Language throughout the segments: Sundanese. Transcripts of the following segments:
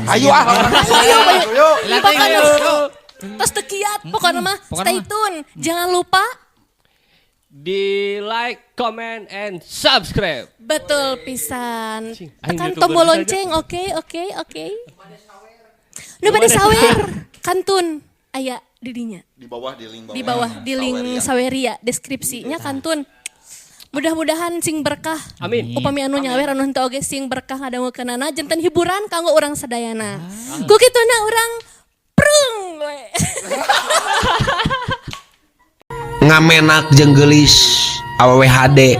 Ayo ah. Ayo, Ayo. Pokoknya tos teu kiat, pokoknya mah Pokoknya stay mah. tune. Jangan lupa Di like, comment, and subscribe. Betul pisan. Cing, aing Tekan YouTuber tombol saja. lonceng, oke. Nu bade sawer, kantun aya di dinya. Di bawah, di link bawah. Di bawah di link Saweria. Saweria deskripsinya kantun. Mudah-mudahan sing berkah. Amin. Upami anu nyawer anu henteu oge sing berkah ngadangukeunana janten hiburan kanggo urang sadayana. Ku kituna urang prung we. Ngamenak jeung geulis, awewe hade,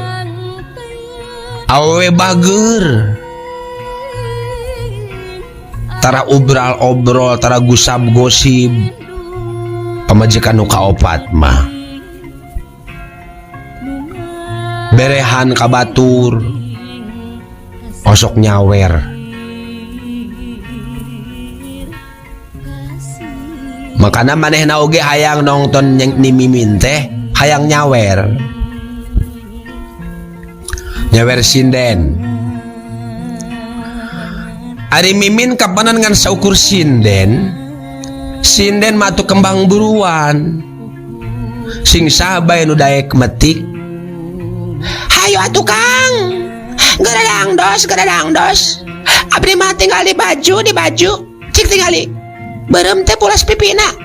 awewe bager, tara ubral obrol, tara gusab gosip. Pamajikan nu kaopat mah berehan ka batur, osok nyawer. Makana manehna oge hayang nonton yang ni Mimin teh hayang nyawer, nyawer sinden. Ari Mimin kapanan ngan saukur sinden, sinden mah atuh kembang buruan, sing saha bae nu daek metik. Hayo atuh Kang, geradang dos, geradang dos, abdi mah tinggal di baju, di baju cik tingali berem teh pulas pipina,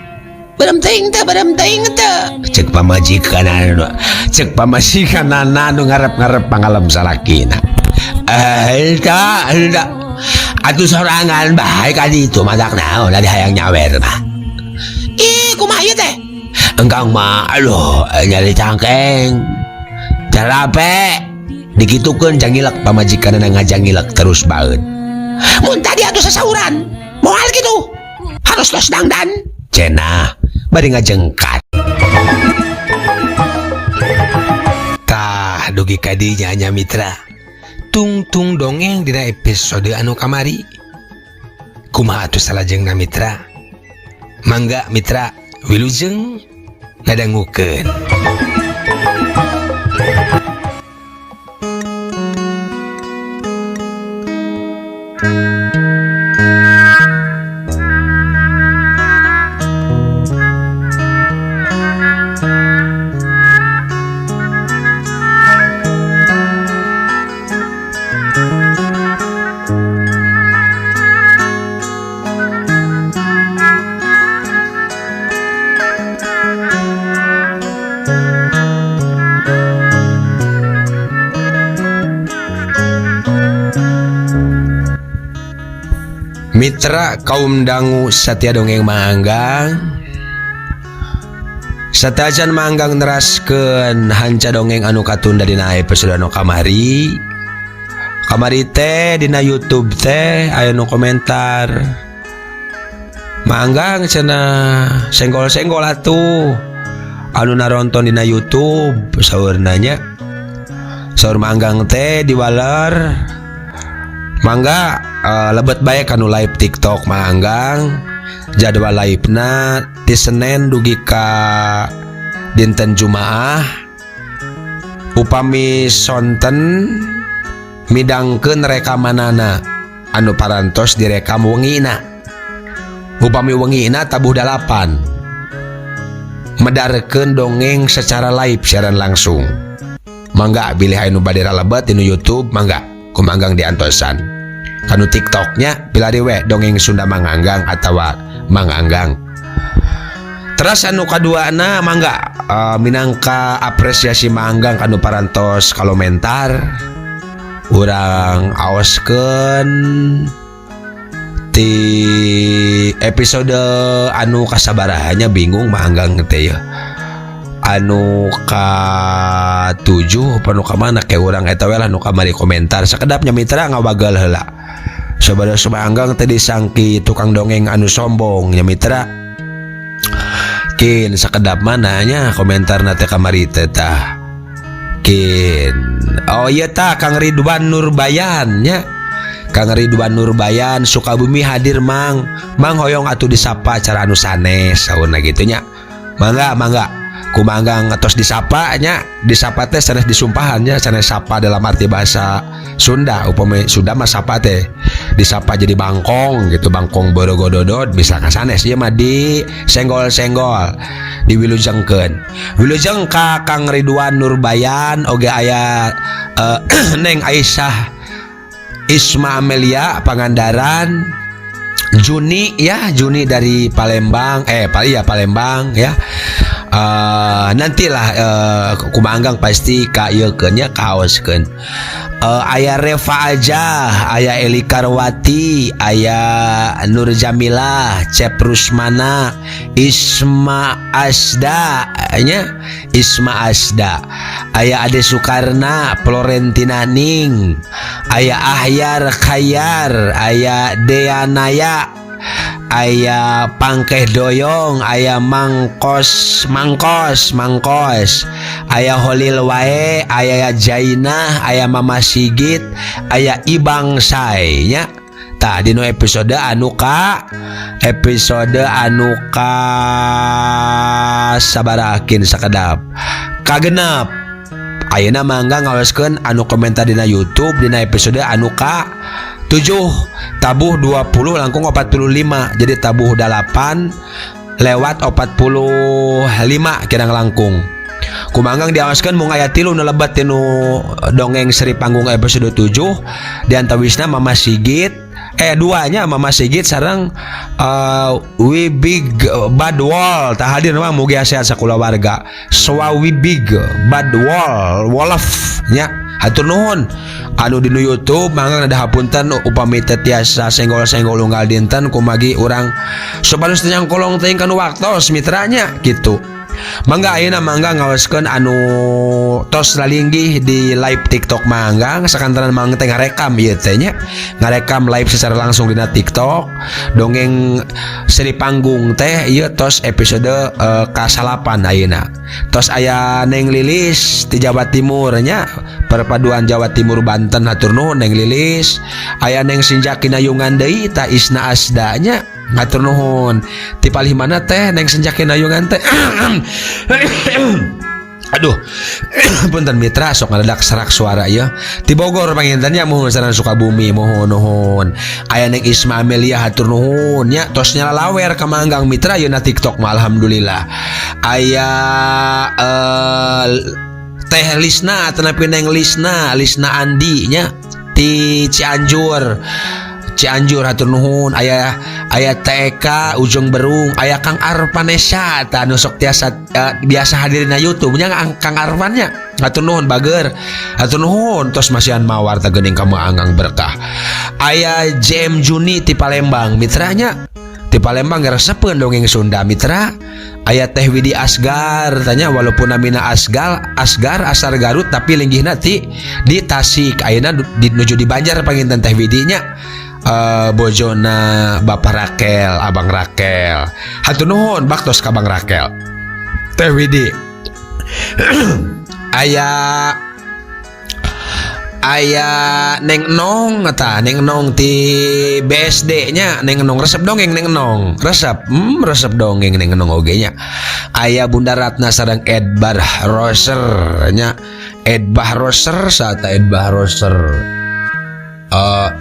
berem teuing teh, berem teuing teh. Cek pamajikan anu, cek pamajikan anu ngarep-ngarep pangalem salakina. Eh, dah atuh sorangan bae ka ditu, matak naon da hayang nyawer mah. Ih, kumaha ieu teh? Engkang mah aduh nyari cangkeng carape dikitukeun jangilek, pamajikanna ngajangilek terus baeud. Mun tadi atuh sasauran moal kitu, harus los dangdan cenah bari ngajengkat. Tah, dugi ka dinya nya mitra, tungtung dongeng dina episode anu kamari. Kumaha atuh salajengna mitra? Mangga mitra, wilujeng ngadangukeun. Mitra kaum dangu satia dongeng Manggang, satajan Manggang neraskeun hanca dongeng anu katunda dina episode anu kamari. Kamari teh dina YouTube teh aya nu komentar, Manggang cenah senggol-senggol atuh anu naronton dina YouTube, saurna nya. Saur Manggang teh diwaler, mangga, lebet bae kanu live TikTok Manggang. Jadwal live-na ti Senin dugi ka dinten Jumaah. Upami sonten midangkeun rekamanana anu parantos direkam wengina. Upami wengina tabuh 8 medarkeun dongeng secara live, siaran langsung. Mangga bilih anu bade ralebet dinu YouTube, mangga ku Manggang diantosan. Kanu TikToknya pilari we dongeng Sunda Manganggang atawa Manganggang. Terus anu kaduana mangga, minangka apresiasi Manggang kanu parantos kalomentar, urang aoskeun ti episode anu kasabarahannya, bingung Manggang teh ya. Anu ka-7 apa nu ka mana ke urang eta we lah nu kamari komentar sakedapnya mitra, ngawagal heula. Sabada Manggang teh disangki tukang dongeng anu sombong nya mitra. Kin sakedap mananya komentar na teh kamari teh tah. Kin. Oh iya tah, Kang Ridwan Nurbayan nya. Kang Ridwan Nurbayan Sukabumi hadir Mang. Mang hoyong atuh disapa cara anu sanes saurna gitu nya. Mangga mangga. Ku Manggang tos disapa nya, disapa teh sanes disumpahan nya, sanes sapa dalam arti bahasa Sunda. Upami Sunda mah sapa teh disapa jadi bangkong gitu, bangkong borogododod misalkan, sanes ieu mah di senggol-senggol, diwilujengkeun. Wilujeng ka Kang Ridwan Nurbayan oge aya Neng Aisyah Isma Amelia Pangandaran, Juni ya, Juni dari Palembang, iya Palembang ya. Nantilah ku Manggang pasti ka ieu nya kaoskeun. Aya Reva aja, aya Eli Karwati, aya Nur Jamilah, Cep Rusmana, Isma Asda nya, Isma Asda, aya Ade Sukarna, Florentina Ning, aya Ahyar Khayar, aya Deanaya, aya Pangkeh Doyong, aya Mangkos Mangkos Mangkos, aya Holil wae, aya Jainah, aya Mama Sigit, aya Ibang Sai nya. Tah, dina episode anu ka sabarakin sakedap kagenep. Ayeuna mangga ngaoskeun anu komentar dina YouTube dina episode anu ka 7, tabuh 20 langkung 45, jadi tabuh 8 lewat 45 kirang langkung. Ku Manggang diawaskeun mung aya 3 nu lebet tinu dongeng Seri Panggung episode 7, di antawisna Mama Sigit, duanya Mama Sigit sareng We Big Bad Wall. Tah, hadir mah mugi sehat sakulawarga. Soa We Big Bad Wall Wolf nya, hatur nuhun anu di YouTube. Mangga ada hapunten upami teu tiasa senggol-senggol unggal dinten, kumagi urang supados teu nyangkolong teuing kanu waktos mitranya gitu. Mangga ayeuna mangga ngaoskeun anu tos lalinggih di live TikTok Manggang. Sakantenan Mang teh ngarekam ieu teh nya, ngarekam live secara langsung dina TikTok dongeng Seri Panggung teh. Ieu tos episode ka-9 ayeuna. Tos aya Neng Lilis di Jawa Timur nya, perpaduan Jawa Timur Banten, hatur nuhun Neng Lilis. Aya Neng Sinja Kinayungan deui ta, Isna Asda nya, hatur nuhun. Ti palih mana teh Neng Senja Kinayungan teh? Aduh, punten mitra, sok ngadadak serak suara ya. Ti Bogor panginten nya, muhun, sareng Sukabumi, muhun nuhun. Aya Neng Isma Amelia, hatur nuhun nya, tos nyalawer ka Manggang mitra yeuna TikTok mah, alhamdulillah. Aya Teh Lisna atanapi Neng Lisna, Lisna Andi nya ti Cianjur. Cianjur, hatur nuhun. Aya aya TK Ujung Berung, aya Kang Arpanesha tah anu sok tiasa biasa hadirin na YouTube nya, Kang Arfan nya, hatur nuhun bager, hatur nuhun. Tos masihan mawar teh geuning ka Anggang berkah. Aya JM Juni ti Palembang mitranya, ti Palembang ngaresepeun dongeng Sunda mitra. Aya Teh Widi Asgar tanya, walaupun namina Asgal Asgar asar Garut tapi linggihna ti di Tasik, ayeuna di, nuju di Banjar panginten Teh Widi nya, bojona Bapak Rakel, Abang Rakel, hatur nuhun, baktos ka Abang Rakel, Teh Widi. Aya aya Neng Nong eta, Neng Nong ti BSD nya. Neng Nong resep dongeng, Neng Nong resep, resep dongeng Neng Nong oge nya. Aya Bunda Ratna sareng Edbar Roser nya. Edbah Roser saat Edbah Roser,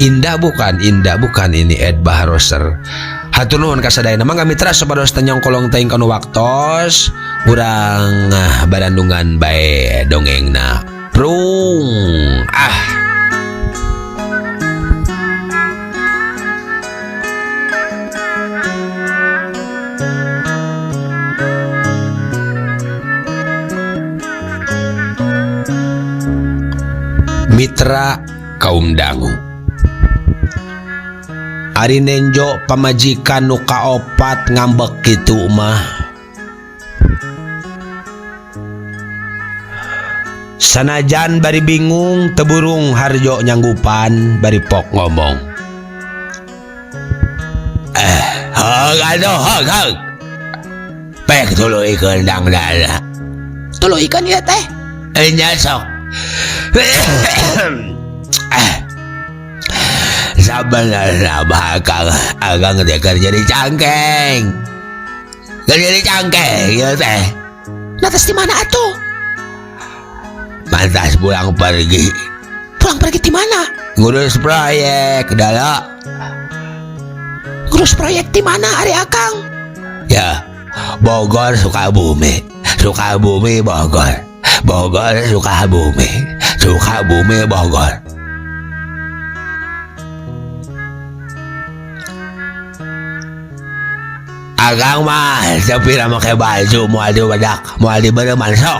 Indah bukan, Indah bukan, ini Edbah Roser. Hatur nuhun kasadayana. Mangga mitra, supados teu nyongkolong teuing kanu waktos, urang barandungan bae dongengna. Prung ah. Mitra kaum dangu, Ari Nenjo pamajikan nu kaopat ngambek kitu mah sanajan bari bingung, teburung Harjo nyanggupan bari pok ngomong, "Eh, heg aduh, heg heg pek tuluykeun dangdana." Tuluykeun ieu teh? Eh, nya sok. Eh, sabenerna mah Akang, Akang teh keur jadi cangkeng, keur jadi cangkeng ieu teh. Natas di mana atuh? Mantas pulang pergi. Pulang pergi di mana? Ngurus proyek dala. Ngurus proyek di mana ari Akang? Ya, Bogor Sukabumi, Sukabumi Bogor, Bogor Sukabumi, Sukabumi Bogor. Akang mah sepira make baju moal diwedak, moal dibeureman sok.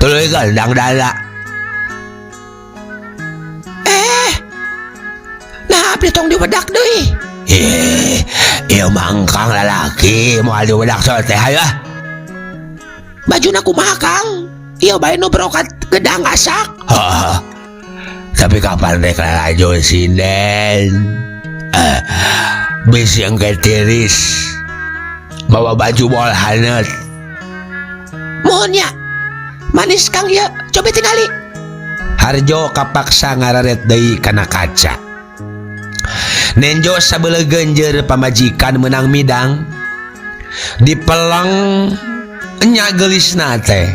Tuluykeun dangdana. Nah, abdi tong diwedak deui. Ih, ieu mah engkang lalaki moal diwedak sok teh hayu ah. Bajuna kumaha Kang? Ieu bae nu brokat gedang asak. Heeh. Tapi kapan rek lalajo sinden? Bisi engke tiris. Bawa baju bol haneut. Mohon ya. Manis Kang ieu, coba tingali. Harjo kapaksa ngararet deui kana kaca. Nenjo sabeulegeun jeur pamajikan meunang midang. Dipeleng nya geulisna teh.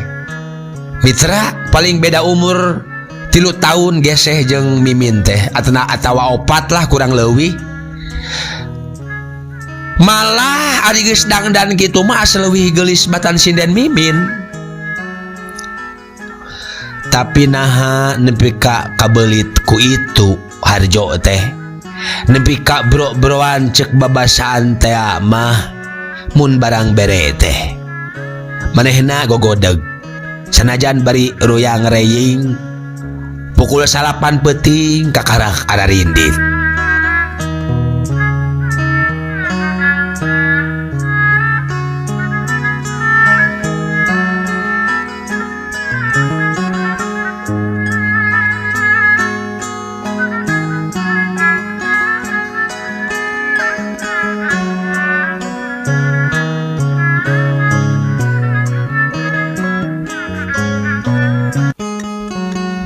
Mitra paling beda umur 3 tahun geseh jeung Mimin teh atana atawa 4 lah kurang leuwih. Malah ari geus dangdan kitu mah asa leuwih geulis batan sinden Mimin. Tapi naha nepi ka kabelit ku itu Harjo teh. Nepi ka bro-broan cek babasaan teh mah mun barang bere teh. Manehna gogodeg. Sanajan bari ruyang reying pukul 9 peuting kakarak ararindit.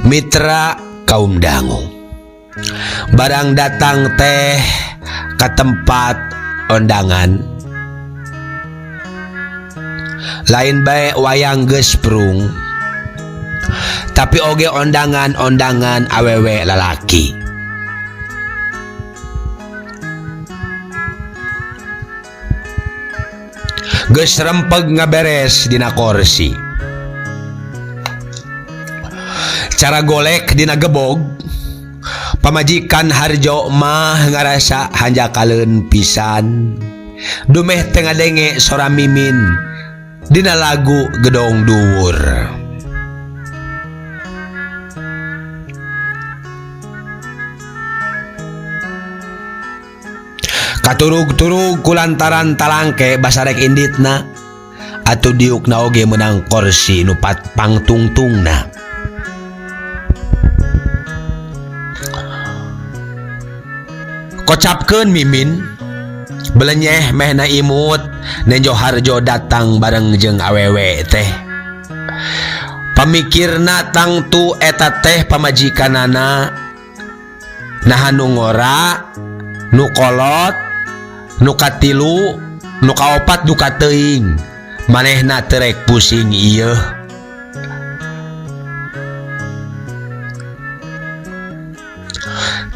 Mitra kaum dangu barang datang teh ke tempat ondangan lain bae wayang geus prung tapi oge ondangan-ondangan awewe lalaki. Geus rempeg ngaberes dina korsi. Cara golek dina gebog pamajikan Harjo mah ngarasa hanjakaleun pisan dumeh teu ngadenge sora Mimin dina lagu Gedong Duwur. Katurug-turug kulantaran talangke basarek inditna atuh diukna oge meunang korsi nu pangtungtungna. Kocapkeun Mimin belenyeh mehna imut Nenjo Harjo datang bareng jeung awewe teh. Pamikirna tangtu eta teh pamajikanana naha nu ngora, nu kolot, nu katilu, nu kaopat, nu kateuing. Manehna terek pusing ieu.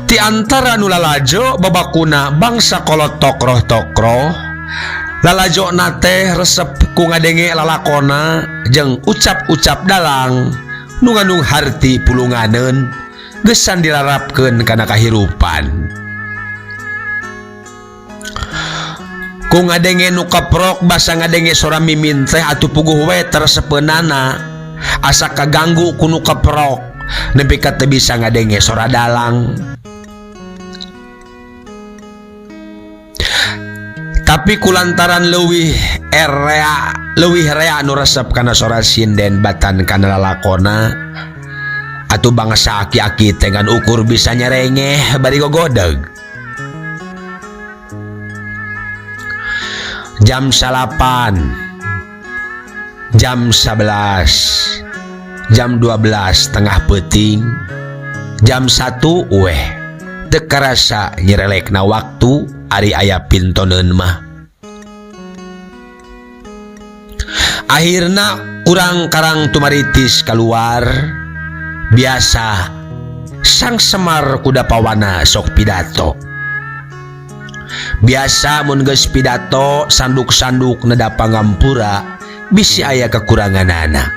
Ti antara nu lalajo babakuna bangsa kolot tokroh-tokroh lalajo na teh resep ku ngadenge lalakona jeung ucap-ucap dalang nu ngandung harti pulunganeun gesan dilarapkeun kana kahirupan. Ku ngadenge nu kaprok basa ngadenge sora Mimin teh atuh puguh we tersepeunana asa kaganggu ku nu kaprok nepi ka teu bisa ngadenge sora dalang. Tapi kulantaran leuwih rea nu resep kana sora sinden batan kana lalakona atuh bangsa aki-aki teh ngan ukur bisa nyerengeh bari gogodeg. Jam 9, jam 11, jam 12 tengah peuting, jam 1 weh teu karasa nyerelekna waktu ari aya pintoneun mah. Akhirna urang Karang Tumaritis keluar. Biasa Sang Semar kuda pawana sok pidato. Biasa mun geus pidato sanduk-sanduk neda pangampura bisi aya kekuranganana.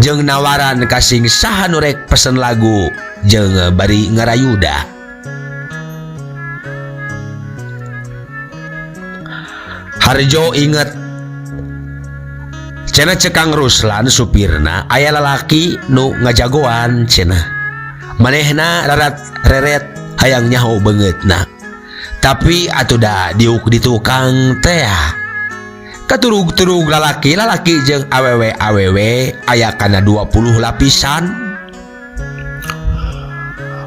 Jeung nawaran kasing saha nu rek pesen lagu jeung bari ngarayuda. Harjo inget cenah cek Kang Ruslan supirna aya lalaki nu ngajagoan cenah. Manehna rarat reret hayang nyaho beungeutna. Tapi atuh da diuk di tukang teh. Katurug-turug lalaki-lalaki jeung awewe-awewe aya kana 20 lapisan.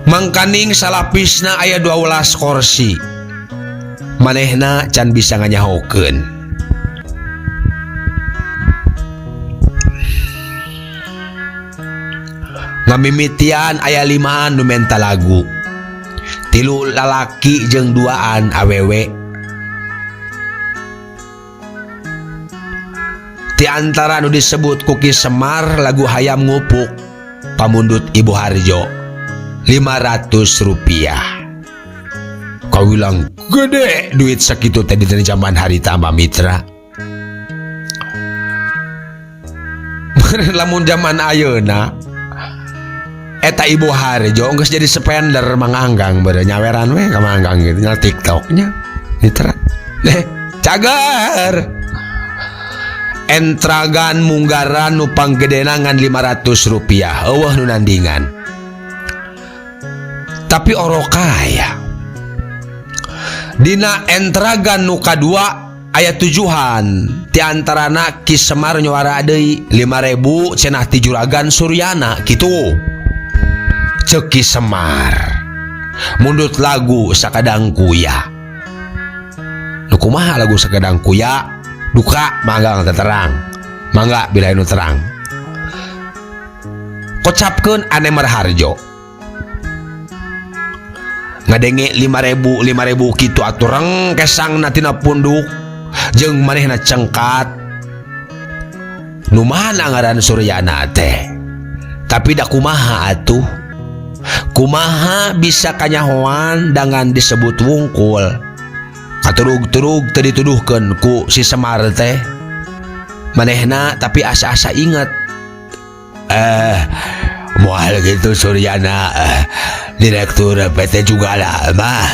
Mangkaning salapisna aya 12 kursi. Manehna can bisa nganyahokeun. Ngamimitian aya 5an nu menta lagu. 3 lalaki jeung 2an awewe. Ti antara nu disebut ku Ki Semar lagu Hayam Ngupuk pamundut Ibu Harjo 500 rupiah. Kawilang gede duit sakitu teh di zaman harita mah mitra. Lamun zaman ayeuna eta Ibu Harjo geus jadi spender manganggang beureum nyaweran we ka manganggang gitu nya TikToknya mitra. Cager. Entragan munggaran nu panggedena ngan 500 rupiah eueuh nu nandingan. Tapi orok kaya. Dina entragan nu kadua aya tujuhan ti antarana Ki Semar nyuara deui 5000 cenah ti Juragan Suryana kitu. Ceuk Ki Semar mundut lagu sakadang kuya. Nu kumaha lagu sakadang kuya? Duka mangga teu terang. Mangga bila nu terang. Kocapkeun Anemar Harjo. Ngadenge 5000 5000 kitu atuh reng kesangna tina punduk jeung manehna cengkat. Nu mana ngaran Suryana teh? Tapi da kumaha atuh? Kumaha bisa kanyahoan dangan disebut wungkul? Katurug-turug teu dituduhkeun ku si Semar teh. Manehna tapi asa-asa inget. Moal gitu Suryana, direktur PT juga lah mah.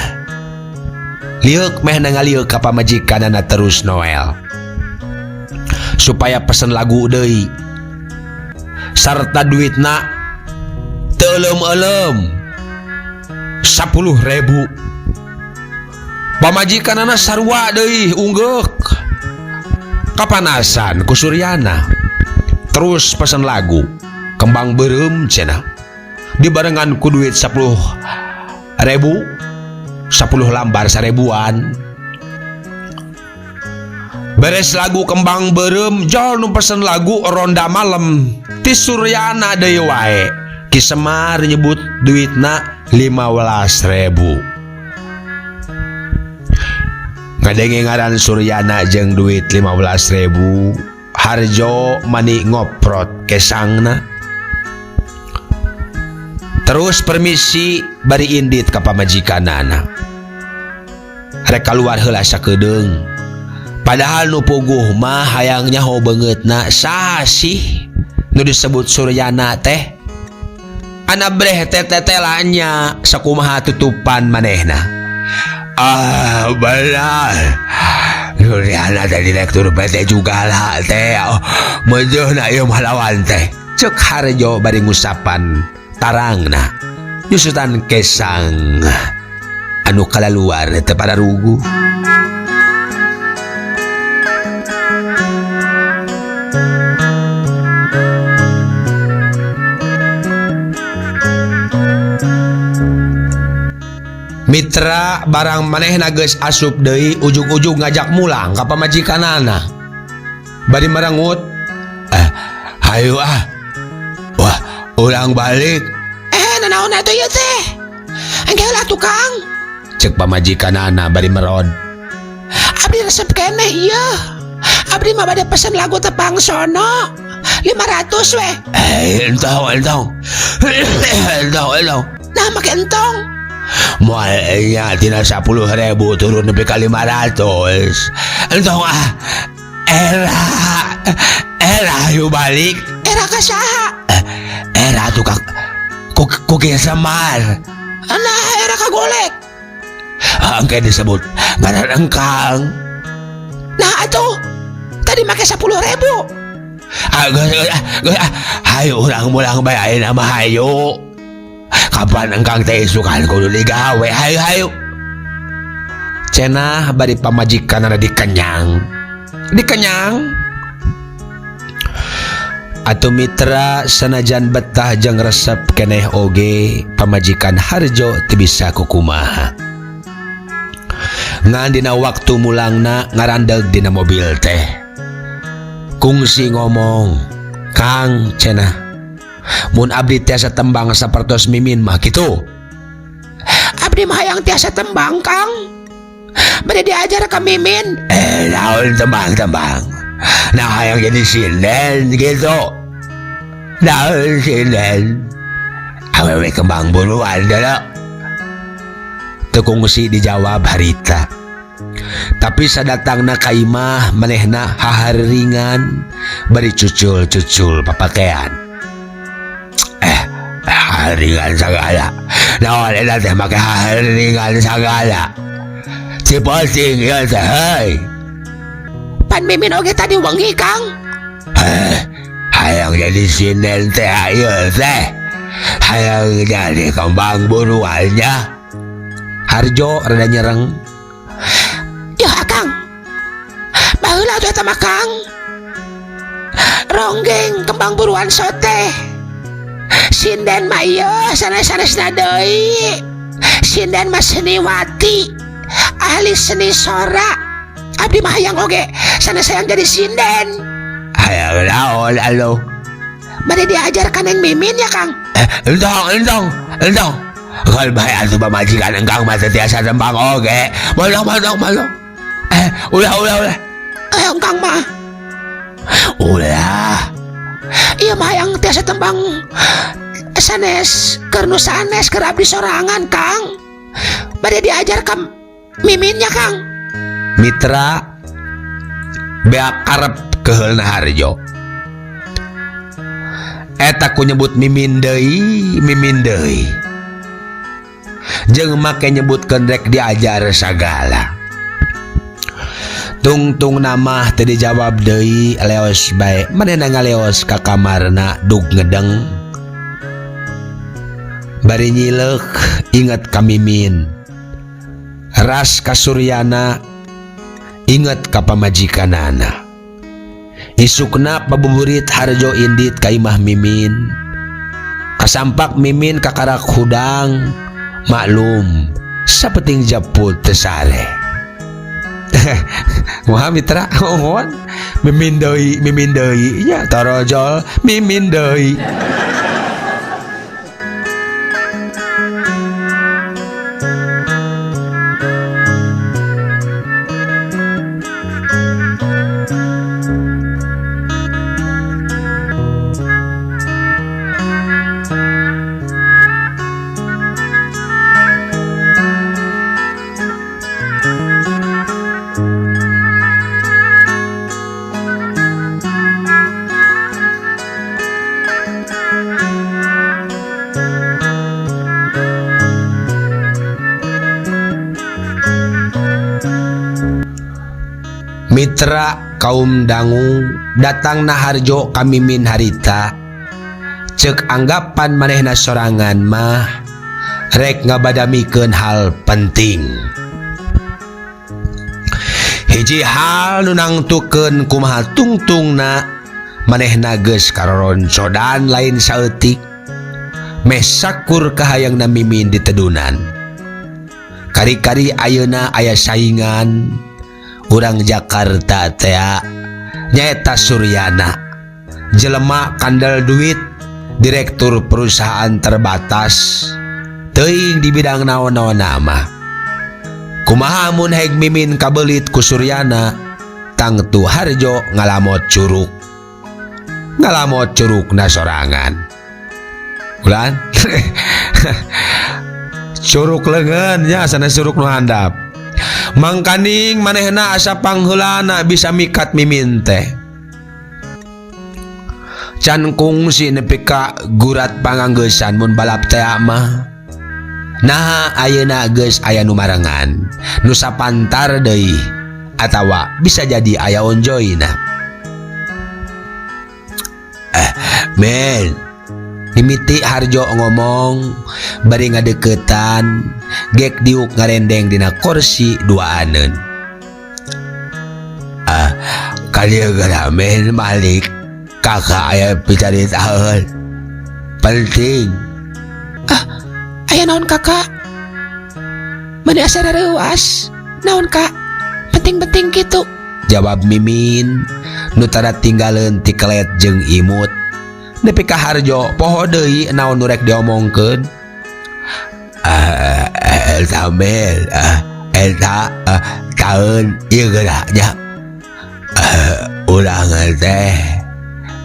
Lieuk meh ngalieu ka pamajikanana terus Noel. Supaya pesen lagu deui. Sarta duitna teu euleum-euleum. 10.000. Pamajikanana sarua deui unggeuk. Kapanasan ku Suryana. Terus pesen lagu Kembang Beureum cenah. Dibarengan ku duit 10.000, 10 lambar 1000-an. Beres lagu Kembang Beureum, jol nu pesen lagu Ronda Malam ti Suryana deui wae. Ki Semar nyebut duitna 15.000. Ngadenge ngaran Suryana jeung duit 15.000, Harjo mani ngoprot kesangna. Terus permisi bari indit ka pamajikanana. Rek kaluar heula sakedeung. Padahal nu puguh mah hayang nyaho beungeutna saha sih nu disebut Suryana teh? Anabreh teh tetelanya sakumaha tutupan manehna. Ah, benar. Suryana teh direktur PT juga lah teh. Oh, meujeuna ieu mah lawan teh. Ceuk Harjo bari ngusapan tarangna. Nyusutan kesang anu kalaluar teu pararuguh. Mitra barang manehna geus asup deui ujug-ujug ngajak mulang ka pamajikanana. Bari merengut, hayu ah. Wah, urang balik. Nanaon atuh ieu teh? Engke heula tukang. Cek pamajikanana bari merod. Abdi resep keneh ieu. Abdi mah bade pesen lagu tepang sono. 500 weh. Eh, entong, entong. Entong, entong. Nah, make entong. Moal nya tina 10.000 turun nepi ka 500. Entong ah. Era. Era hayu balik. Era ka saha? Era tuh kak. Ku ku Semar. Nah, era ka golek. Engke disebut ngaran engkang. Nah, atuh. Tadi make 10.000. Ah, geus, geus, ah, geus, ah. Hayu urang mulang bae ayeuna mah hayu. Kapan engkang teh isukan kudu digawe, hayu hayu. Cenah bari pamajikanana dikenyang. Dikenyang. Atuh mitra sanajan betah jeung resep keneh oge pamajikan Harjo teu bisa kukumaha. Ngan dina waktu mulangna ngarandeg dina mobil teh. Kungsi ngomong, Kang cenah, mun abdi tiasa tembang sapertos Mimin mah kitu. Abdi mah hayang tiasa tembang, Kang. Bade diajar ka Mimin. Naon tembang-tembang. Nah hayang jadi sinden gitu. Naon sinden. Awewe kembang buruan dulu. Teu kungsi dijawab harita. Tapi sadatangna ka imah manehna haharingan bari cucul-cucul papakean. Haringan sagala. Naon eta teh make haringan sagala. Ciposing ieu teh heuy. Pan Mimin oge tadi wengi, Kang. Hayang jadi sinden teh ieu teh. Hayang jadi kembang buruannya. Harjo rada nyereng. Yo Akang. Baheula atuh eta mah, Kang. Ronggeng kembang buruan sote. Sinden mah ieu sanes-sanesna deui. Sinden mah seniwati, ahli seni sora. Abdi mah hayang oge sanes hayang jadi sinden. Hayang naon atuh? Bade diajar ka Neng Mimin ya, Kang? Entong, entong, entong. Kalau bae atuh pamajikan engkang mah teu tiasa tembang oge. Mondong, mondong, mondong. Ulah, ulah, ulah. Engkang mah. Ulah. Ieu mah hayang tiasa tembang sanes keur nu sanes keur abdi sorangan, Kang. Bade diajar ka Miminnya, Kang. Mitra beak karep keheulna Harjo. Eta ku nyebut Mimin deui, Mimin deui. Jeung make nyebutkeun rek diajar sagala. Tungtung nama teu dijawab deui, leos bae. Manehna ngaleos ka kamarna dug ngedeng. Bari nyileuk inget ka Mimin. Ras ka Suryana inget ka pamajikanana. Isukna pabuburit Harjo indit ka imah Mimin. Kasampak Mimin kakarak hudang. Maklum sapeting jeput teu sare. Wah mitra, mohon Mimin deui, Mimin deui nya torojol Mimin deui. Mitra kaum dangu datang na Harjo ka Mimin harita. Cek anggapan manehna sorangan mah rek ngabadamikeun hal penting. Hiji hal nu nangtukeun kumaha tungtungna manehna geus karoroncodan lain saeutik. Meh sakur kahayangna Mimin ditedunan. Kari-kari ayeuna aya saingan urang Jakarta tea nyaeta Suryana, jelema kandel duit, direktur perusahaan terbatas, teuing di bidang naon-naon mah. Kumaha mun heg Mimin kabelit ku Suryana, Tangtu Harjo ngalamot curug. Ngalamot curugna sorangan. Ulan. Curug leungeun nya sanes curug nu handap. Mangkaning manehna asa pangheulana bisa mikat Mimin teh. Can kungsi nepi ka gurat panganggeusan mun balap tea mah. Naha ayeuna geus aya nu marengan, nu sapantar deui atawa bisa jadi aya onjoyna. Men, mimiti Harjo ngomong bari ngadeukeutan gek diuk ngarendeng dina kursi duaaneun. Ah, kalieu geura men balik kakak aya picaritaeun penting. Ah, aya naon kakak? Mani asa rareuas. Naon kak? Penting-penting kitu. Jawab Mimin nu tara tinggaleun ti kelet jeung imut. Nepi ka Harjo poho deui naon nu rek diomongkeun. Ah, eta mel, ah, eta taeun ieu geura nya. Urang teh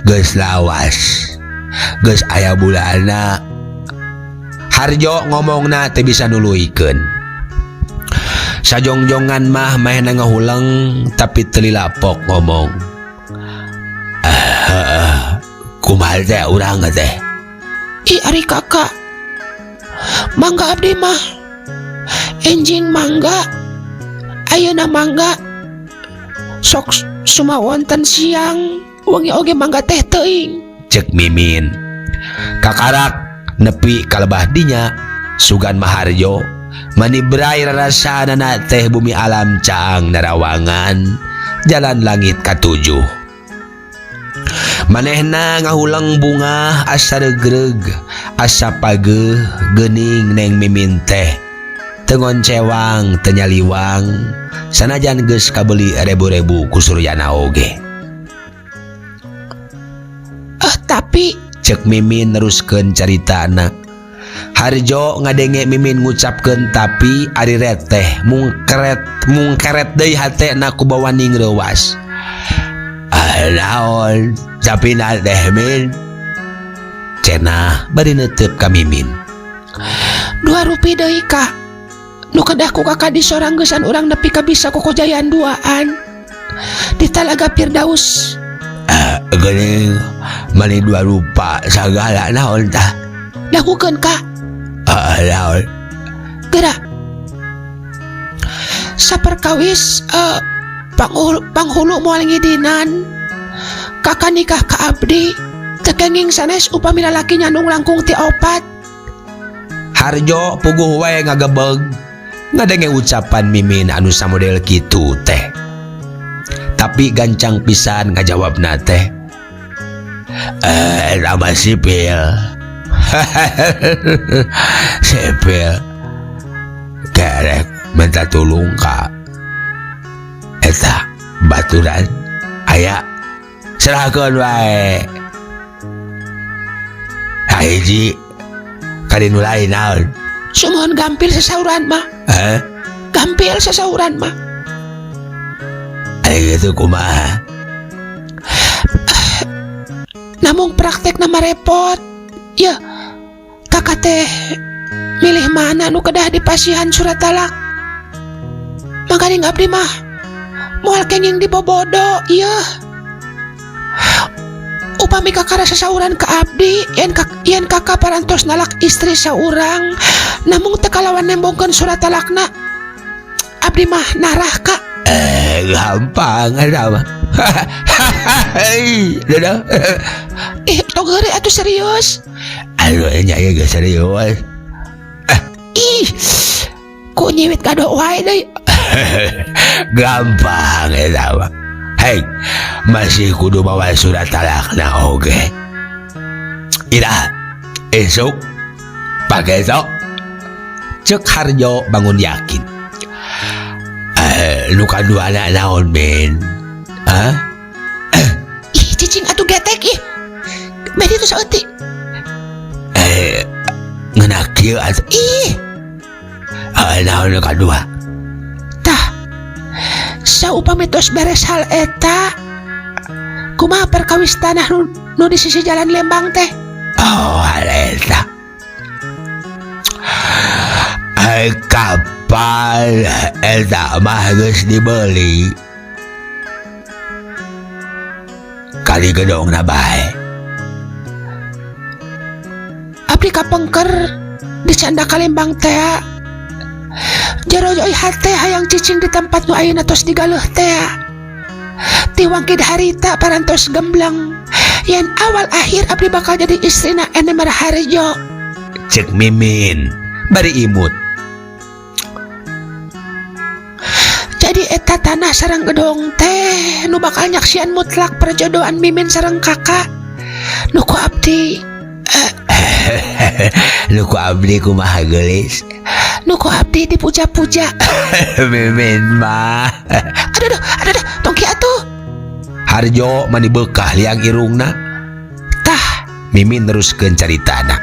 geus lawas. Geus aya bulanna. Harjo ngomongna teu bisa nuluykeun. Sajongjongan mah manehna ngahuleng tapi teu lilapok ngomong. Kumaha teh urang teh? Ih ari kakak. Mangga abdi mah. Enjing mangga. Ayeuna mangga. Sok sumawonten siang. Wengi oge mangga teh teuing. Cek Mimin. Kakarak nepi kalebah dinya sugan Maharjo mani brai rarasanana teh bumi alam caang narawangan jalan langit katujuh. Manehna ngahuleng bungah asa regreg asa pageuh geuning neng Mimin teh teu ngoncewang teu nyaliwang sanajan geus kabeuli rebu-rebu ku Suryana oge. Ah, tapi cek Mimin neruskeun caritana. Harjo ngadenge Mimin ngucapkeun tapi ari reteh mungkeret mungkeret deui hatena ku bawaning reuwas. Ah, naon tapi na teh Min? Cenah bari neuteub ka Mimin. Dua rupi deui kak. Nu kedah ku kakak disoranggesan urang nepi ka bisa kokojayaan duaan di Talaga Firdaus. Ah, geuning mani dua rupa sagala naon tah? Dangukeun kak. Ah, naon? Geura. Saperkawis panghulu moal ngidinan. Kakak nikah ka abdi teu kenging sanes upami lalaki nyandung langkung ti opat. Harjo puguh wae ngagebeg ngadenge ucapan Mimin anu samodel kitu teh. Tapi gancang pisan ngajawabna teh. Nama sipil. Sipil. Kerek minta tulung ka eta baturan aya serahkeun wae. Hiji kadi nu lain naon? Sumuhun gampil sasauran mah. Hah? Gampil sasauran mah. Ari kitu kumaha? Namung praktek nama repot. Ya, kakak teh milih mana nu kedah dipasihan surat talak. Mangkaning abdi mah moal kenging dibobodo ieu. Upami kakak rasa sauran ke abdi, yen kakak parantos nalak istri saurang, namung teu kalawan nembongkeun surat talakna. Abdi mah narah kak. Gampang eta mah. Hei, dadah. Ih, tong heureuy atuh serius. Aduh, nya ieu geus serius. Ih, ku nyiwit kado wae deui. Gampang eta mah. Hei, masih kudu bawa surat talakna oge. Ira, esuk pake sok. Cek Harjo bangun yakin. Nu kaduana naon men? Hah? Ih, cicing atuh getek ih. Bedi tuh saeutik. Ngeuna kieu atuh. Ih. Naon nu kadua? Tah. Saupami tos beres hal eta, kumaha perkawis tanah nu di sisi jalan Lembang teh? Oh, hal eta. Ai kapal eta mah geus dibeli. Kali gedongna bae. Abdi kapengker di canda ka Lembang teh. Jero joy hate hayang cicing di tempat nu ayeuna tos digaleuh teh. Ti wangkid harita parantos gembleng. Yen awal akhir abdi bakal jadi istrina Enemar Harjo. Cek Mimin bari imut. Jadi eta tanah sareng gedong teh nu bakal nyaksian mutlak perjodohan Mimin sareng kakak. Nu ku abdi Nu ku abdi kumaha geulis? Nu ku abdi dipuja-puja. Mimin mah. Aduh, aduh, aduh, tong kieu atuh. Harjo mani beukah liang irungna. Tah, Mimin neruskeun caritana.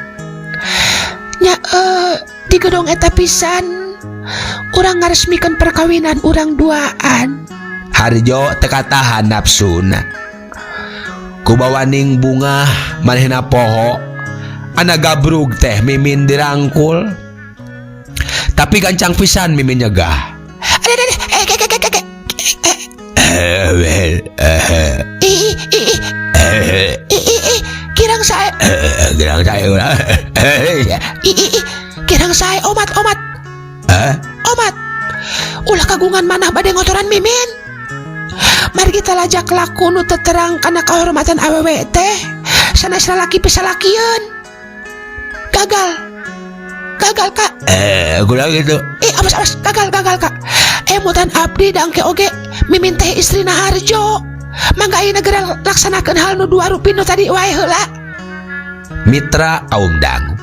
Nya di gedong eta pisan urang ngaresmikeun perkawinan urang duaan. Harjo teu katahan nafsuna. Kubawaning bungah manehna poho. Ana gabrug teh Mimin dirangkul. Tapi gancang pisan Mimin nyegah. Aduh, aduh, eh, kirang sae. Kirang sae ulah. I, kirang sae omat omat. Omat. Ulah kagungan manah bade ngotoran Mimin. Mari kita lajak laku nu teu terang kana kehormatan awewe teh. Sanes lalaki pisalakieun. Gagal. Gagal, Kak. Kurang gitu. Awas awas, gagal gagal, Kak. Emutan abdi dangke oge Mimin teh istrina Harjo. Mangga ayeuna geura laksanakeun hal nu dua rupi nu tadi wae heula. Mitra kaum dangu.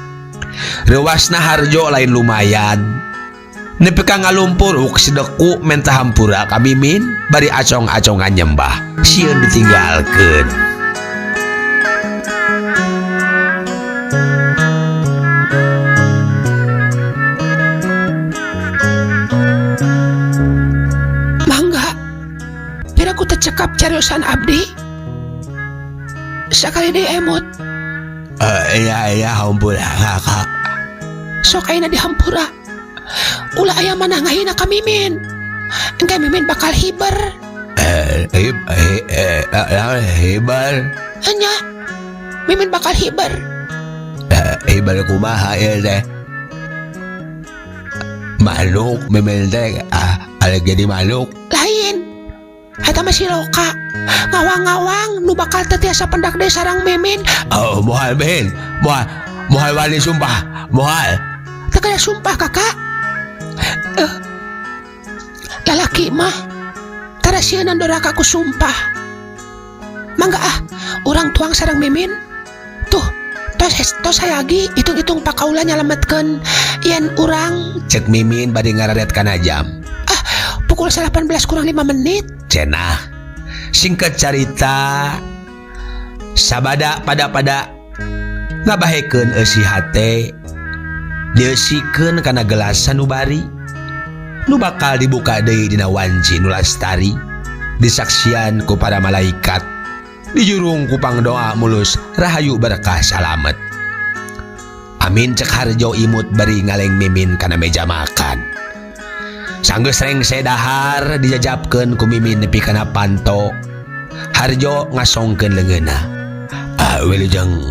Reuwasna Harjo lain lumayan. Nepi ka ngalumpur sideku menta hampura ka Mimin bari acong-acongan nyembah. Sieun ditinggalkeun. Mangga, piraku teu cekap cariosan abdi. Sakali deui emut. Iya iya hampura kakak. Sok ayeuna dihampura. Ulah aya manah ngahina ka Mimin. Engke Mimin bakal hiber. Hiber. Enya. Mimin bakal hiber. Hiber kumaha ieu teh? Manuk Mimin teh ada jadi manuk. Lain. Eta mah si Loka. Ngawang-ngawang nu bakal teu tiasa pendak deui sareng Mimin. Oh, moal Min. Moal. Moal wani sumpah. Moal. Teu kaya sumpah kakak. Lalaki mah tara sieun doraka ku sumpah. Mangga ah, urang tuang sareng Mimin. Tuh, tos tos hayagi hitung-hitung pakaula nyalametkeun yen urang Cek Mimin bade ngararet kana jam. Ah, pukul 18 kurang 5 menit. Cenah. Singkat carita sabada pada-pada ngabahekeun eusi hate dieusikeun kana gelas sanubari nu bakal dibuka deui dina wanci nu lastari disaksian ku para malaikat dijurung ku pangdoa mulus rahayu berkah salamet. Amin cek Harjo imut bari ngaleng Mimin kana meja makan. Sanggeus rengse dahar dijajapkeun ku Mimin nepi kana panto. Harjo ngasongkeun leungeunna. Wilujeng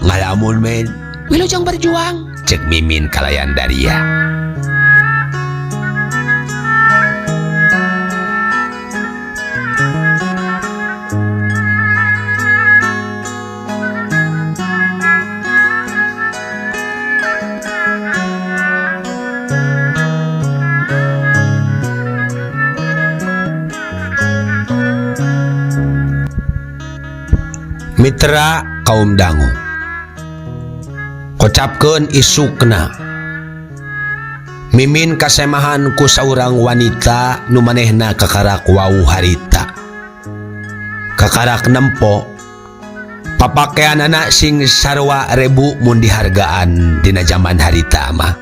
ngalamun men. Wilujeng berjuang. Cek Mimin kalayan daria. Mitra kaum dangu. Kocapkeun isukna. Mimin kasemahan ku saurang wanita nu manehna kakarak wau harita. Kakarak nempo. Papakeanana sing sarua rebu mun dihargaan dina jaman harita mah.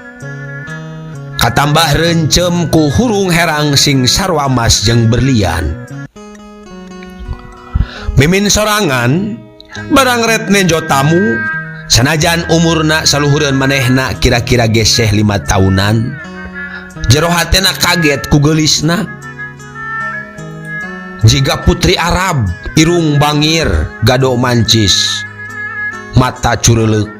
Katambah reuncem ku hurung herang sing sarua emas jeung berlian. Mimin sorangan barang ret nenjo tamu sanajan umurna saluhureun manehna kira-kira geseh 5 tahunan. Jero hatena kaget ku geulisna. Jiga putri Arab, irung bangir, gado mancis, mata cureuleuk.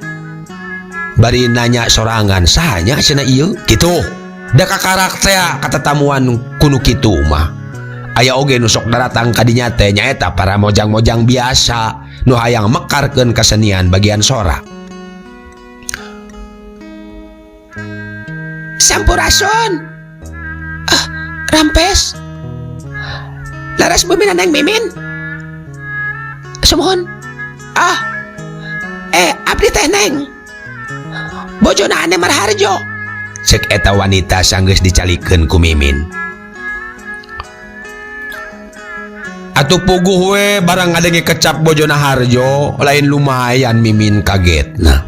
Bari nanya sorangan, sahanya cenah ieu? Kitu. Da kakarak teh katetamuan kunu kitu mah. Aya oge nu sok daratang ka dinya teh nyaeta para mojang-mojang biasa nu hayang mekarkeun kasenian bagian sora. Sampurasun. Ah, rampes. Laras bumi neng Mimin. Sumuhun. Ah. Abdi teh neng. Bojona Ane Marharjo. Cek eta wanita sanggeus dicalikeun ku Mimin. Atuh puguh we barang ngadenge kecap bojona Harjo, lain lumayan Mimin kagetna.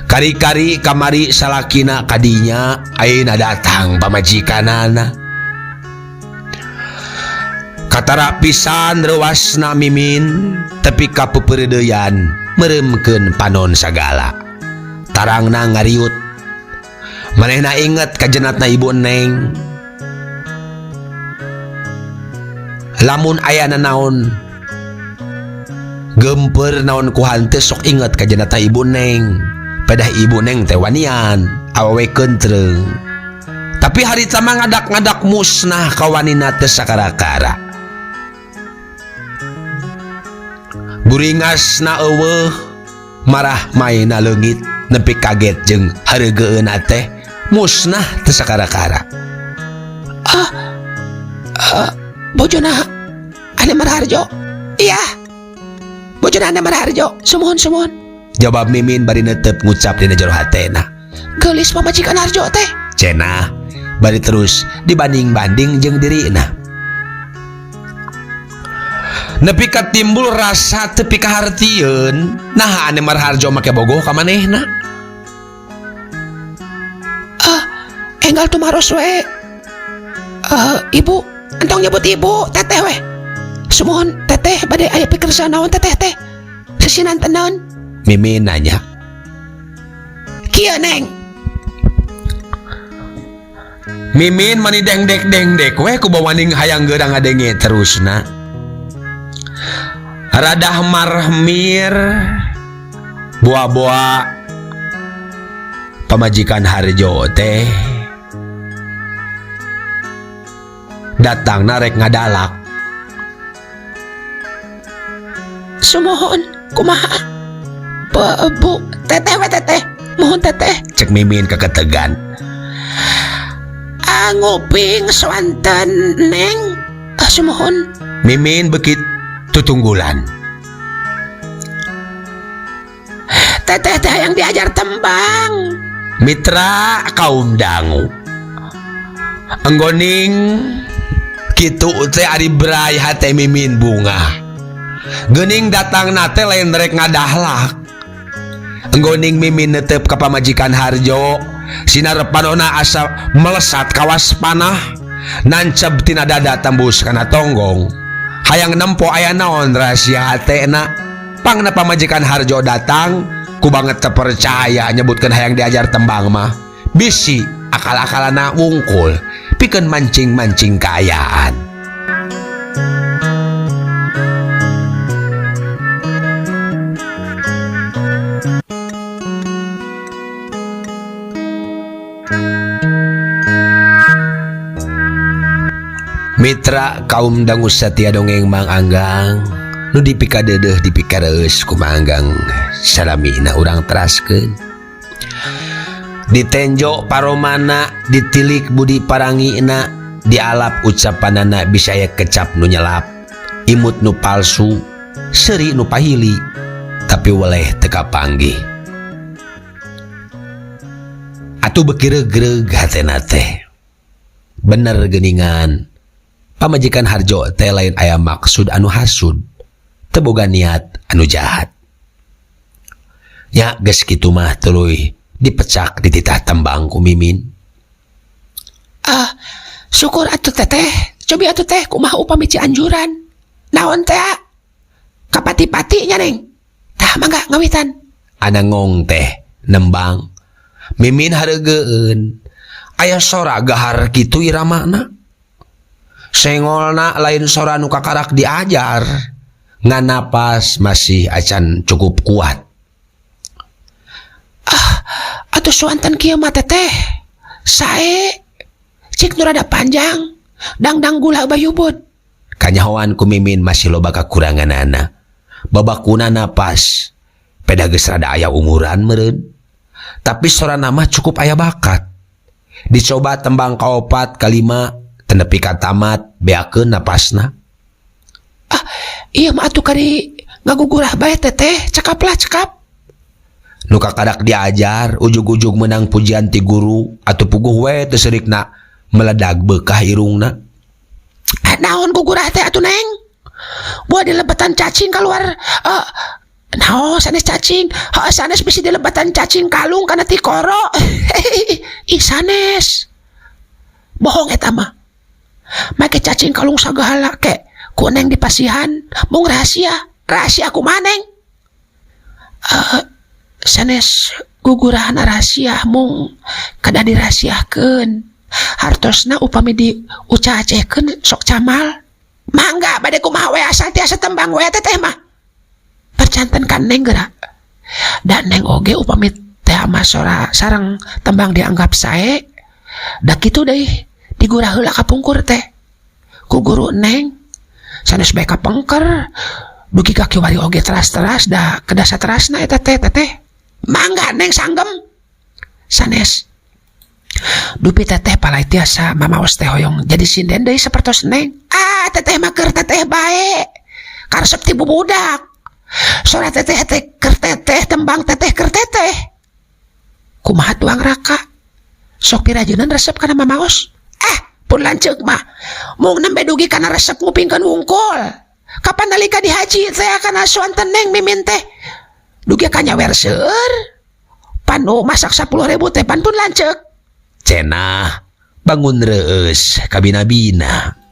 Kari-kari kamari salakina kadinya ayeuna datang pamajikanana. Katara pisan reuasna Mimin tepi ka peupeureudeyan meureumkeun panon sagala. Tarangna ngariut. Manehna inget ka jenatna ibu Neng. Lamun aya nanaon gemper naon ku hanteu sok inget ka jenatna ibu Neng. Pedah ibu Neng teh wanian, awewe kentreung. Tapi harita mah ngadak-ngadak musnah kawanina teh sakara-kara. Guringasna eueuh, marah maena leungit nepi kaget jeung hareugeunna teh musnah teh sakara-kara. Bojona Ane Marharjo. Iya. Bojona Ane Marharjo. Sumuhun, sumuhun. Jawab Mimin bari netep ngucap dina jero hatena. Geulis pamajikan Harjo teh. Cenah bari terus dibanding-banding jeung dirina. Nepi ka timbul rasa teu pikahartieun, naha Ane Marharjo make bogoh ka manehna? Ah, enggal tumaros we. Ibu, entong nyebut ibu, teteh we. Sumuhun teteh bade aya pikersa naon teteh teh. Sesinan tenaon? Mimin nanya. Kieu neng. Mimin mani dengdek-dengdek we ku bawaning hayang geurang ngadenge terusna. Radah marmir boa-boa pamajikan Harjo teh datang narek ngadalak. Sumuhun kumaha? Bu, teteh we teteh, mohon teteh. Cek Mimin keketegan. Nguping swanten neng. Sumuhun. Mimin bekit tutunggulan. Teteh teh yang diajar tembang. Mitra kaum dangu. Enggoning kitu teh ari bray hate Mimin bunga. Geuning datang nate lain rek ngadahlak. Enggoning Mimin netep ka pamajikan Harjo. Sinar panona asa melesat kawas panah. Nancep tina dada tembus kana tonggong. Hayang nempo aya naon rahasia hatena. Pangna pamajikan Harjo datang, ku banget terpercaya nyebutkeun hayang diajar tembang mah. Bisi akal-akalana wungkul, pikeun mancing-mancing kaayaan. Mitra kaum dangu satia dongeng Mang Anggang nu dipikadeudeeh dipikareus ku Mang Anggang salamina urang teraskeun. Ditenjo paromana, ditilik budi parangina, dialap ucapanana bisa aya kecap nu nyelap, imut nu palsu, seuri nu pahili, tapi weleh teu kapanggih. Atuh beuki regreg hatena teh. Bener geuningan. Pamajikan Harjo teh lain aya maksud anu hasud, teu boga niat anu jahat. Nya geus kitu mah tuluy Dipecak dititah tembang ku Mimin. Ah, syukur atuh teteh. Cobi atuh teh kumaha upami Cianjuran. Naon teh? Kapati-pati nya Neng. Tah mangga ngawitan. Anangong teh nembang. Mimin hareugeun. Aya sora gahar kitu iramana. Sengolna lain sora nu kakarak diajar. Ngan napas masih acan cukup kuat. Ah, atuh suanten kieu mah teteh. Sae cik nu rada panjang, dangdang gula bayubud. Kanyahoan ku Mimin masih loba kakuranganana. Babakuna napas. Peda geus rada aya umuran meureun. Tapi sorana mah cukup aya bakat. Dicoba tembang kaopat kalima teu nepi ka tamat beakeun napasna. Ah, ieu mah atuh kari ngagugurah bae teteh, cekaplah cekap. Nu kakarak diajar ujug-ujug menang pujian ti guru atuh puguh we teu seurikna meledag beukah irungna. Eh, naon gugurah teh atuh Neng? Buah dilebatan cacing keluar. Naon sanes cacing? Heuh sanes bisi dilebatan cacing kalung kana tikoro. Ih sanes. Bohong eta mah. Make cacing kalung sagala ke ku Neng dipasihan mung rahasia. Rahasia kumaha Neng? Sanes gugurahan rahasia mung kada dirahasiakeun. Hartosna upami diucacehkeun sok camal. Mangga bade kumaha we asal tiasa tembang we teteh mah. Percanten kan Neng geura. Da Neng oge upami teh mah sora sareng tembang dianggap sae. Da kitu deui digurah heula kapungkur teh. Ku guru Neng sanes bae kapengker dugi ka kiwari oge teras-teras da kedah saterasna eta teh teteh. Mangga Neng sanggem. Sanes dupi teteh palai tiasa mamaos teh hoyong jadi sinden deui sapertos Neng. Ah teteh mah keur teteh bae. Karesep ti bubudak. Sora teteh teh keur teteh tembang teteh keur teteh. Kumaha tuang raka? Sok pirajeunan resep kana mamaos. Eh pun lanceuk mah. Mung nembe dugi kana resep ngupingkeun wungkul. Kapan nalika dihaji teh kana suanten Neng Mimin teh. Dugi ka nyawer seueur. Panu masak 10.000 teh pan pun lanceuk. Cenah bangun reus kabina-bina.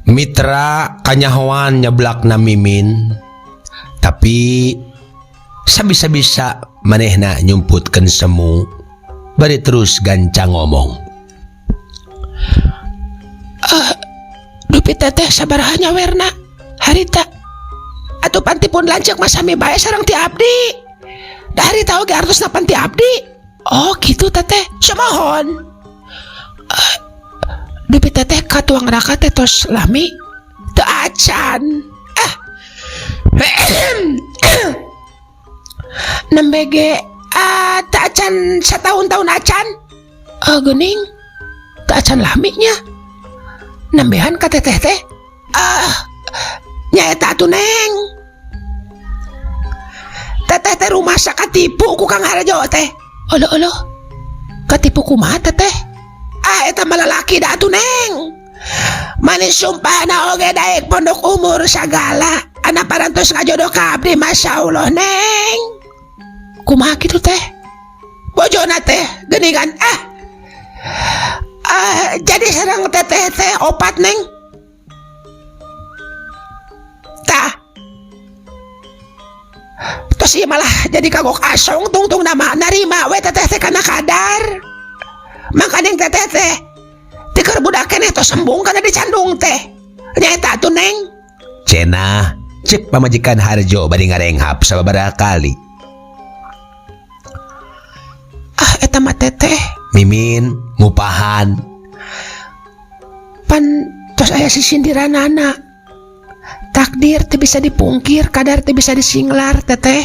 Mitra kanyahoan nyeblakna Mimin, tapi sabisa-bisa manehna nyumputkeun semu bari terus gancang ngomong. Dupi teteh sabaraha nyawerna harita atuh panti pun lanceuk mah sami bae sareng ti abdi. Da harita oge artosna panti abdi. Oh gitu teteh, sumohon. Dupi teteh ka tuang raka teh tos lami teu acan. Ah. Nembe ge teu acan satahun-tahun acan. Geuning teu acan lami nya. Nembehan ka teteh teh. Ah, nyaeta atuh Neng. Teteh teh rumasa katipu ku Kang Harjo teh. Oloh oloh. Katipu kumaha teteh? Ah eta mah lalaki da atuh Neng. Manis sumpahna oge daek pondok umur sagala. Anak parantos ngajodoh ka abdi Masya Allah Neng. Kumaha kitu teh? Bojona teh geuningan ah. Jadi sareng teteh teh opat Neng. Tos ieu malah jadi kagok asong tungtung nama narima we teteh teh kana kadar. Mangkaning teteh teh ti keur budak keneh tos sembung kana dicandung teh. Nyaeta atuh Neng. Cenah cek pamajikan Harjo bari ngarenghap sababaraha kali. Ah eta mah teteh. Mimin ngupahan. Pan tos aya sisindiranana. Takdir teu bisa dipungkir, kadar teu bisa disinglar teteh.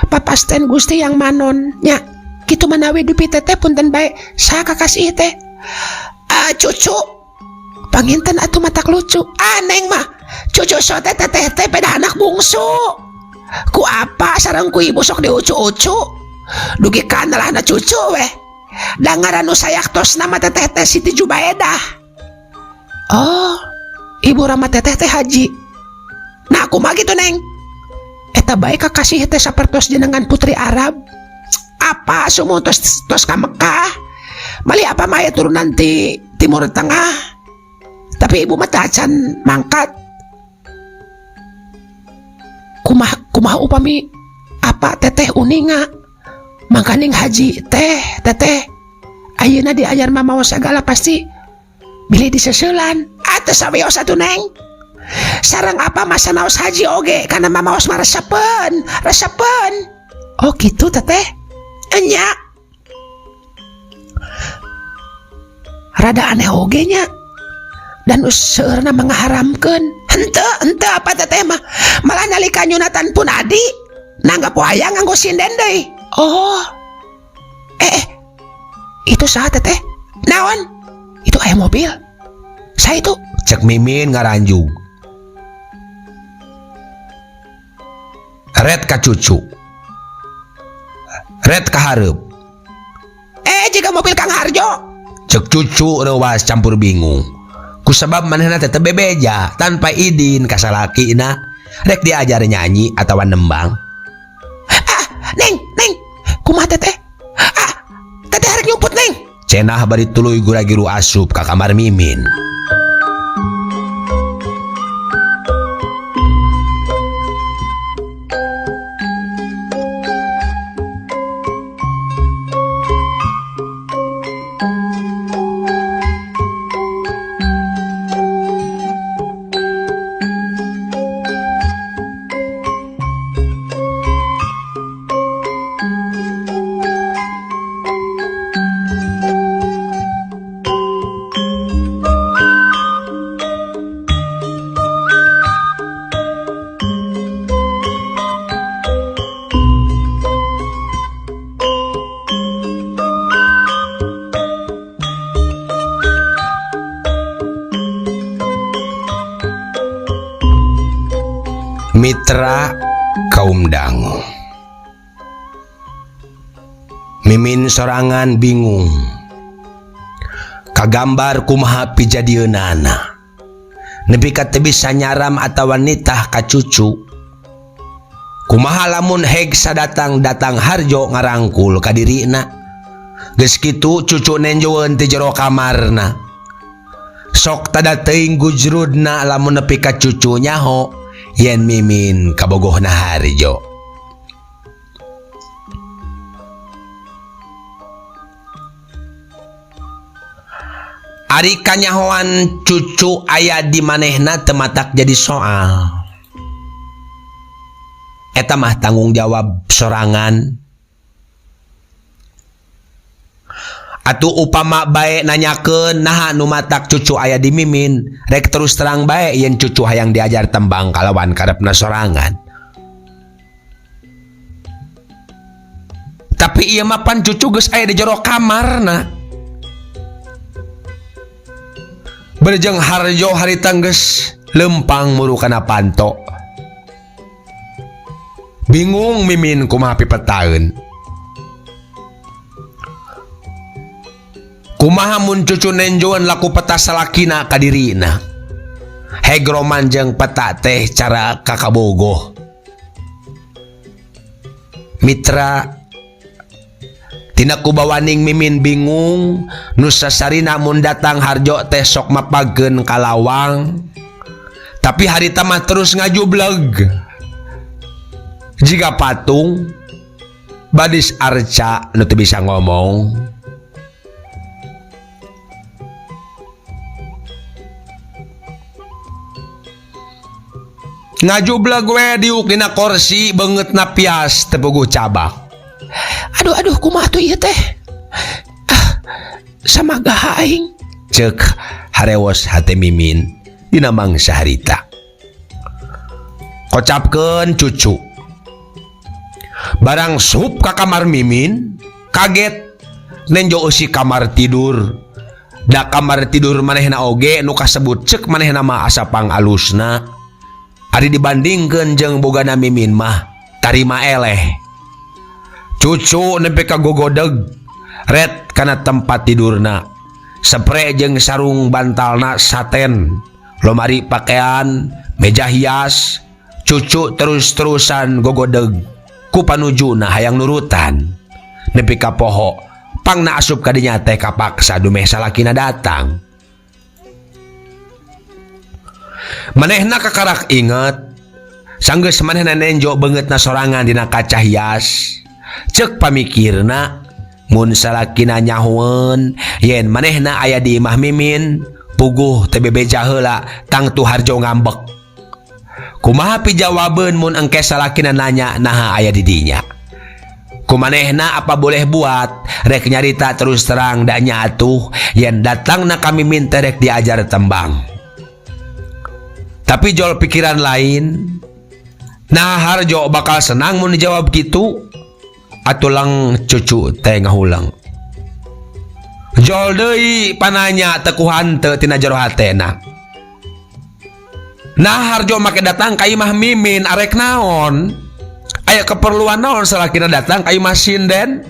Papasten Gusti yang manon nya. Kitu manawi dupi teteh punten bae saha kakasih teh. Ah cucu. Panginten atuh matak lucu. Ah Neng mah cucu sote teteh teh peda anak bungsu. Ku apa sareng ku ibu sok diucu-ucu. Dugi kanalahna cucu weh. Da ngaran nu sayaktosna mah teteh teh Siti Jubaedah. Oh, ibu rama teteh teh haji. Nah kumaha gitu Neng? Eta bae kakasih teh sapertos jenengan putri Arab. Apa sumu tos tos ka Mekah? Mali apa mah aya turunan ti Timur Tengah. Tapi ibu mah tacan mangkat. Kumaha kumaha upami apa teteh uninga mangkaning haji teh teteh ayeuna diajar mamaos sagala pasti bilih diseseulan. Atuh sawios atuh Neng. Sareng apa masa naos haji oge kana mamaos mah resepeun, resepeun. Oh gitu teteh. Enya. Rada aneh oge nya. Dan seueurna mangharamkeun. Henteu, henteu apa teteh mah. Malah nalika nyunatan pun adi nanggap wayang nganggo sinden deui. Oh. Itu saha teteh? Naon? Itu aya mobil. Saya itu cek Mimin ngaranjug. Red ka cucu. Red ka hareup. Jika mobil Kang Harjo. Cek cucu reuwas campur bingung. Kusabab manehna teh teu bebeja tanpa idin ka salakina rek diajar nyanyi atawa nembang. Ah, Neng, Neng, kumaha teteh? Ah, teteh harek nyumput Neng. Cenah bari tuluy gura-giru asup ka kamar Mimin. Mitra kaum dangu. Mimin sorangan bingung. Kagambar kumaha pijadieunana. Nepi ka teu bisa nyaram atawa nitah ka cucu. Kumaha lamun heg sadatang-datang Harjo ngarangkul ka dirina. Geus kitu cucu nenjoeun ti jero kamarna. Sok tada teuing gujrudna lamun nepi ka cucu nyaho yen Mimin kabogohna Harjo. Ari kanyahoan cucu aya di manehna teu matak jadi soal. Eta mah tanggung jawab sorangan. Atuh upama bae nanyakeun naha nu matak cucu aya di Mimin, rek terus terang bae yen cucu hayang diajar tembang kalawan karepna sorangan. Tapi ieu mah pan cucu geus aya di jero kamarna. Berjeng Harjo harita geus lempang muru kana panto. Bingung Mimin kumaha pipetaeun. Kumaha mun cucu nenjoan laku peta salakina ka dirina. Heg roman jeung peta teh cara kakabogoh. Mitra tina kubawaning Mimin bingung nu sasarina mun datang Harjo teh sok mapageun ka lawang. Tapi harita mah terus ngajubleg. Jiga patung badis arca nu teu bisa ngomong. Ngajubleg we diuk dina korsi beungeutna pias teu puguh cabak. Aduh aduh kumaha tuh ieu teh? Ah, samagaha aing. Ceuk harewos hate Mimin dina mangsa harita. Kocapkeun cucu. Barang sup ka kamar Mimin, kaget nenjo eusi kamar tidur. Da kamar tidur manehna oge nu kasebut ceuk manehna mah asa pangalusna. Ari dibandingkeun jeung bogana Mimin mah tarima eleh. Cucu nepi ka gogodeg ret kana tempat tidurna. Sepre jeung sarung bantalna saten, lomari pakaian, meja hias. Cucu terus-terusan gogodeg ku panujuna hayang nurutan. Nepi ka poho pangna asup ka dinya teh kapaksa dumeh salakina datang. Manehna kakarak inget sanggeus manehna nenjo beungeutna sorangan dina kaca hias. Ceuk pamikirna mun salakina nyahoeun yen manehna aya di imah Mimin puguh teh bebeja heula tangtu Harjo ngambek. Kumaha pijawabeun mun engke salakina nanya naha aya di dinya. Kumanehna apa boleh buat rek nyarita terus terang da nya atuh yen datangna ka Mimin teh rek diajar tembang. Tapi jol pikiran lain, nah Harjo bakal senang mun dijawab kitu. Atulang cucu teh ngahulang. Jol deui pananya teu ku hanteu tina jero hatena. Nah Harjo make datang ka imah Mimin arek naon? Aya keperluan naon salakina datang ka imah sinden?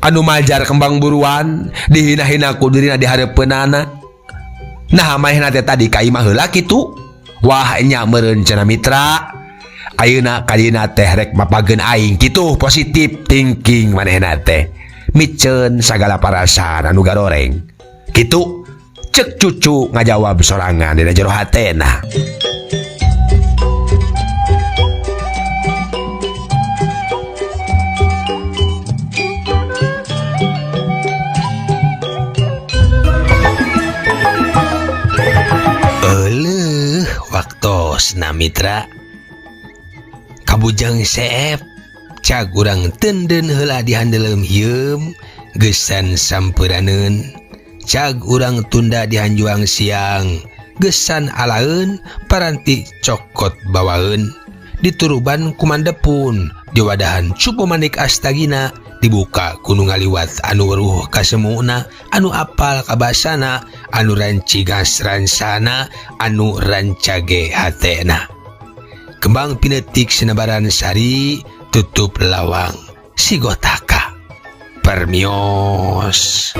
Anu majar kembang buruan dihina-hina ku dirina di hareupeunana. Nah manehna teh tadi ka imah heula kitu. Wah nya meureun cenah mitra. Ayeuna kadina teh rek mapageun aing kitu positif thinking manehna teh. Miceun sagala parasaan anu garoreng. Kitu cek cucu ngajawab sorangan dina jero hatena. Euleuh waktosna mitra. Kabujang seep cag urang tenden heula dihandeleum hieum geusan sampeunaneun. Cag urang tunda dihanjuang siang gesan alaeun paranti cokot bawaeun dituruban kumandepun diwadahan cupu manik astagina dibuka kudu ngaliwat anu weruh kasemuna anu apal kabasana anu rancigas ransana anu rancage hatena. Kembang pinetik senebaran sari tutup lawang sigotaka permios.